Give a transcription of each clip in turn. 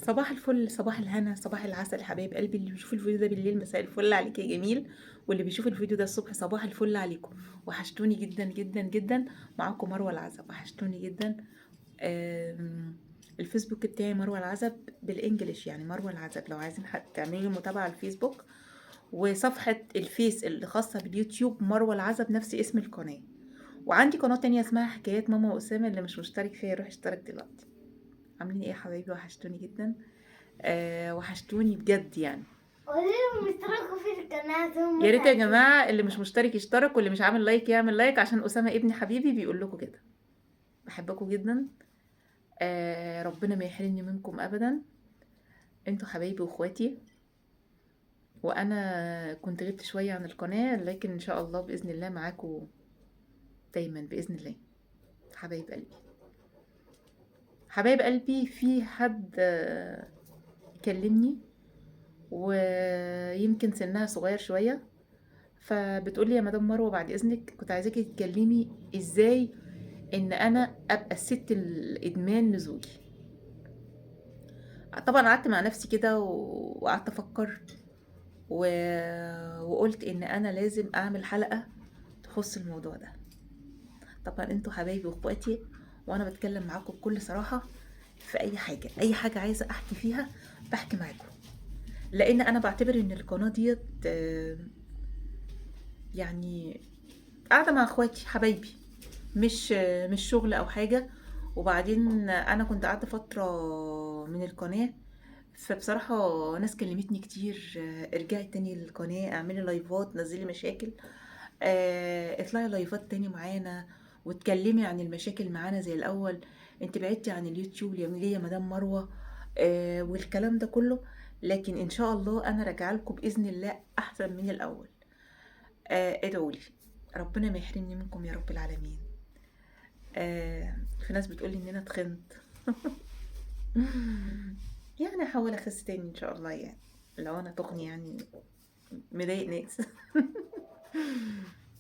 صباح الفل، صباح الهنا، صباح العسل حبايب قلبي. اللي بيشوف الفيديو ده بالليل مساء الفل عليك يا جميل، واللي بيشوف الفيديو ده الصبح صباح الفل عليكم. وحشتوني جدا جدا جدا. معاكم مروة العزب، وحشتوني جدا. الفيسبوك بتاعي مروة العزب بال English، يعني مروة العزب لو عايزين تعملوا لي متابعة على الفيسبوك. وصفحة الفيس اللي خاصة باليوتيوب مروة العزب نفس اسم القناة. وعندي قناة تانية اسمها حكايات ماما وأسامة، اللي مش مشترك فيها يروح يشترك دلوقتي. عاملين ايه يا حبايبي؟ وحشتوني جدا. وحشتوني بجد يعني. قولي لهم اشتركوا في القناة. يا ريت يا جماعة اللي مش مشترك يشترك، واللي مش عامل like يعمل like، عشان أسامة ابني حبيبي بيقول لكم كده. بحبكم جدا. ربنا ما يحرمني منكم أبدا، انتوا حبايبي واخواتي. وأنا كنت غبت شوية عن القناة، لكن إن شاء الله بإذن الله معاكم دايما بإذن الله. حبايب قلبي، حبايب قلبي. في حد كلمني ويمكن سنها صغير شوية، فبتقولي يا مدام مروة بعد إذنك كنت عايزاكي تتكلمي إزاي إن أنا أبقى الست الإدمان لزوجي. طبعا قعدت مع نفسي كده وقعدت أفكر وقلت إن أنا لازم أعمل حلقة تخص الموضوع ده. طبعا انتوا حبايبي واخواتي، وانا بتكلم معاكم بكل صراحة في اي حاجة، اي حاجة عايزة احكي فيها بحكي معاكم، لان انا بعتبر ان القناة ديت يعني قاعدة مع اخواتي حبايبي، مش شغل او حاجة. وبعدين انا كنت قاعدة فترة من القناة، فبصراحة ناس كلمتني كتير، ارجعي تاني للقناة، اعملي لايفات، نزلي مشاكل، اطلعي لايفات تاني معانا واتكلمي عن المشاكل معانا زي الاول، انت بعدتي عن اليوتيوب ليه يا مدام مروة؟ والكلام ده كله. لكن ان شاء الله انا راجعه لكم باذن الله احسن من الاول. ادعوا لي ربنا ما يحرمني منكم يا رب العالمين. في ناس بتقولي ان انا اتخنت يعني احاول اخس تاني ان شاء الله، يعني لو انا تخني يعني مضايق ناس.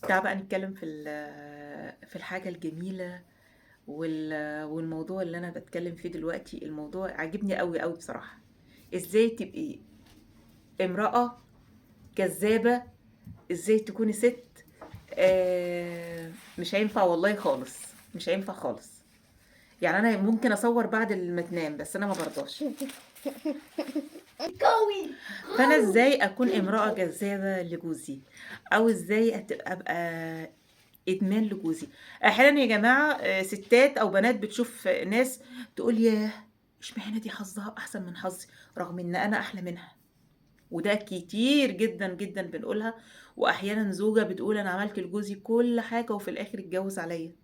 تعال بقى نتكلم في الحاجة الجميلة والموضوع اللي أنا بتكلم فيه دلوقتي. الموضوع عاجبني قوي قوي بصراحة. إزاي تبقي امرأة كذابة، إزاي تكوني ست، مش هينفع والله خالص، مش هينفع خالص. يعني أنا ممكن أصور بعد ما تنام، بس أنا ما برضاش. فأنا إزاي أكون امرأة جذابة لجوزي، أو إزاي أبقى إدمان لجوزي. أحيانا يا جماعة ستات أو بنات بتشوف ناس تقول ياه اشمعنى دي حظها أحسن من حظي، رغم إن أنا أحلى منها. وده كتير جدا جدا بنقولها. وأحيانا زوجة بتقول أنا عملت لجوزي كل حاجة وفي الآخر اتجوز عليا.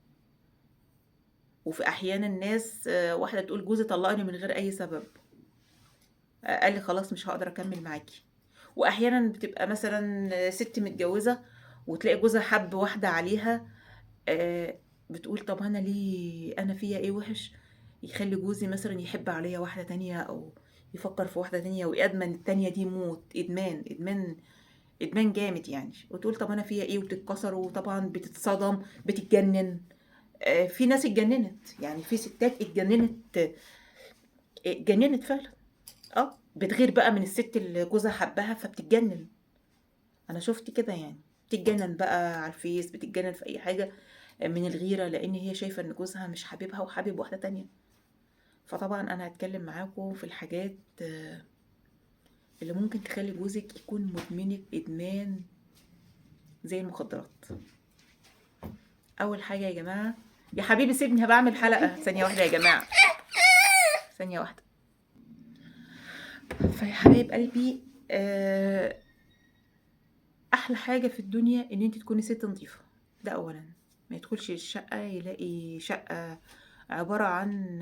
وفي أحيانا ناس واحدة تقول جوزي طلقني من غير أي سبب، قال لي خلاص مش هقدر أكمل معاكي. وأحيانا بتبقى مثلا ست متجوزة وتلاقي جوزها حب واحدة عليها، بتقول طب أنا ليه، أنا فيا إيه وحش يخلي جوزي مثلا يحب عليا واحدة تانية أو يفكر في واحدة تانية ويأدمن التانية دي موت، إدمان إدمان إدمان جامد يعني. وتقول طب أنا فيا إيه، وبتتكسر وطبعا بتتصدم بتتجنن. في ناس اتجننت، يعني في ستات اتجننت، اتجننت فعلا. بتغير بقى من الست اللي جوزها حبها فبتتجنن. انا شفت كده يعني، بتتجنن بقى على الفيس، بتتجنن في اي حاجة من الغيرة، لان هي شايفة ان جوزها مش حاببها وحابب واحدة تانية. فطبعا انا هتكلم معاكم في الحاجات اللي ممكن تخلي جوزك يكون مدمنك ادمان زي المخدرات. اول حاجة يا جماعة، يا حبيبي سيبني هبعمل حلقة، ثانية واحدة يا جماعة، ثانية واحدة. فيا حبايب قلبي، احلى حاجة في الدنيا ان انت تكوني ست نظيفة. ده اولا، ما يدخلش الشقة يلاقي شقة عبارة عن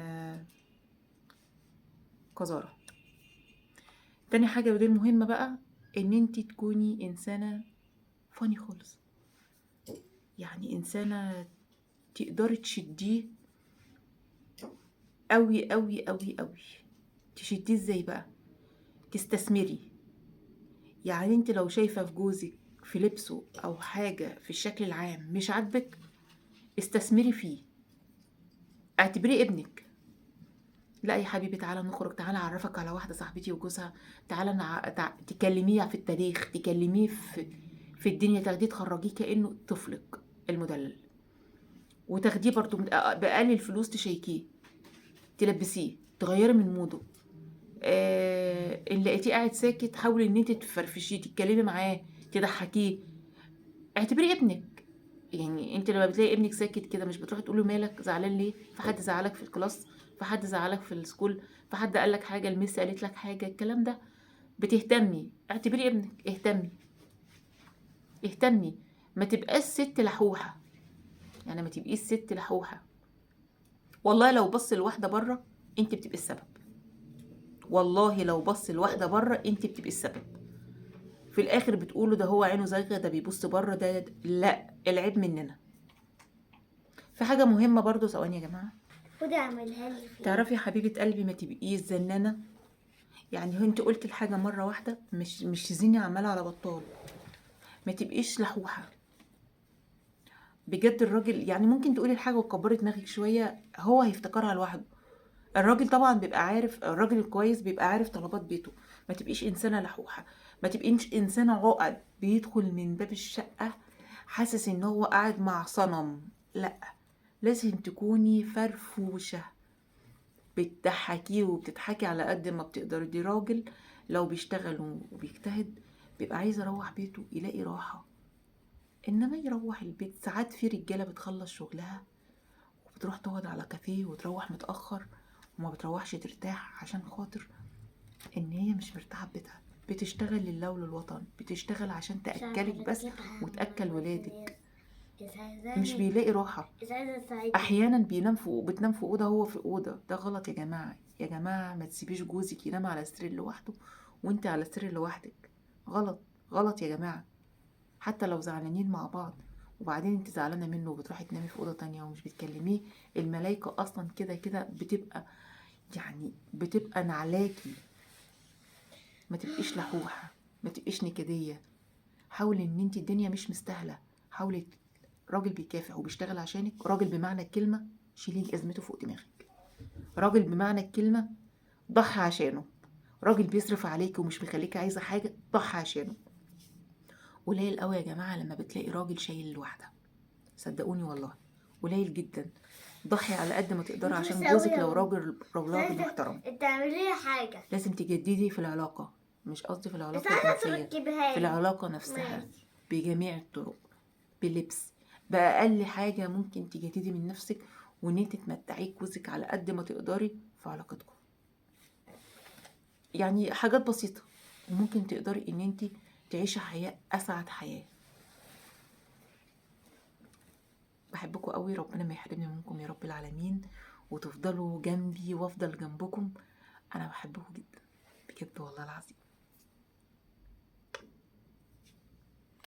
قذارة. تاني حاجة ودي المهمة بقى، ان انت تكوني انسانة فاني خالص، يعني انسانة تقدري تشديه قوي قوي قوي قوي. تشديه ازاي بقى؟ تستثمري. يعني انت لو شايفة في جوزك في لبسه او حاجة في الشكل العام مش عاجبك، استثمري فيه، اعتبريه ابنك. لا يا حبيبي تعالى نخرج، تعالى اعرفك على واحدة صاحبتي وجوزها، تعالى تكلميه في التاريخ، تكلميه في الدنيا، تاخديه تخرجيه كانه طفلك المدلل، وتاخديه برضو باقل الفلوس تشيكيه، تلبسيه، تغيري من موده. ان لقيتيه قاعد ساكت حاولي ان انت تفرفشيه، تتكلمي معاه، تضحكيه، اعتبريه ابنك. يعني انت لما بتلاقي ابنك ساكت كده مش بتروحي تقولي مالك زعلان ليه؟ في حد زعلك في ال class؟ في حد زعلك في ال school؟ في حد قال لك حاجة؟ ال miss قالت لك حاجة؟ الكلام ده بتهتمي. اعتبري ابنك، اهتمي اهتمي، ما تبقاش ست لحوحه. يعني ما تبقيش ست لحوحه. والله لو بص لواحدة بره انت بتبقي السبب، والله لو بص لواحدة بره انت بتبقي السبب. في الاخر بتقولوا ده هو عينه زايغه، ده بيبص بره، ده لا، العيب مننا. في حاجة مهمة برضو، ثواني يا جماعة. خدي اعملها لي فين. تعرفي يا حبيبه قلبي ما تبقيش زنانه. يعني هو انت قلت الحاجة مرة واحدة، مش تزني عماله على بطال. ما تبقيش لحوحه بجد. الراجل يعني ممكن تقولي الحاجة وتكبري دماغك شوية، هو هيفتكرها لوحده. الراجل طبعا بيبقى عارف، الراجل الكويس بيبقى عارف طلبات بيته. ما تبقيش انسانه لحوحه، ما تبقيش انسانه عقد بيدخل من باب الشقة حاسس ان هو قاعد مع صنم. لا، لازم تكوني فرفوشه، بتضحكيه وبتضحكي على قد ما بتقدري. دي راجل لو بيشتغل وبيجتهد بيبقى عايز يروح بيته يلاقي راحة، انما يروح البيت ساعات في رجاله بتخلص شغلها وبتروح تقعد على كافيه وتروح متاخر وما بتروحش ترتاح عشان خاطر ان هي مش مرتاحة في بيتها. بتشتغل لله وللوطن، بتشتغل عشان تاكلك بس وتاكل ولادك، مش بيلاقي راحة. احيانا بينام في بتنام في اوضة هو في اوضة، ده غلط يا جماعة. يا جماعة ما تسيبيش جوزك ينام على السرير لوحده وانت على السرير لوحدك، غلط غلط يا جماعة. حتى لو زعلانين مع بعض وبعدين انت زعلانة منه وبتروحي تنامي في اوضة تانية ومش بتكلميه، الملايكه اصلا كده كده بتبقى يعني بتبقى نعلاكي. ما تبقيش لحوحه، ما تبقيش نكديه. حاولي ان انت الدنيا مش مستاهلة، حاولي. راجل بيكافح وبيشتغل عشانك، راجل بمعنى الكلمة شيلي ازمته فوق دماغك، راجل بمعنى الكلمة ضحي عشانه، راجل بيصرف عليك ومش مخليك عايزه حاجة ضحي عشانه. قليل قوي يا جماعة لما بتلاقي راجل شايل لوحده، صدقوني والله قليل جدا. ضحي على قد ما تقدري عشان جوزك لو راجل محترم. تعملي حاجة لازم تجددي في العلاقة، مش قصدي في العلاقة الجنسية، في العلاقة نفسها بجميع الطرق، بلبس، باقل حاجة ممكن تجددي من نفسك وان انت تمتعي جوزك على قد ما تقدري في علاقتكم. يعني حاجات بسيطة وممكن تقدري ان انت تعيشي حياة اسعد حياة. بحبكم قوي، ربنا ما يحرمني منكم يا رب العالمين، وتفضلوا جنبي وافضل جنبكم. انا بحبكم جدا بجد والله العظيم.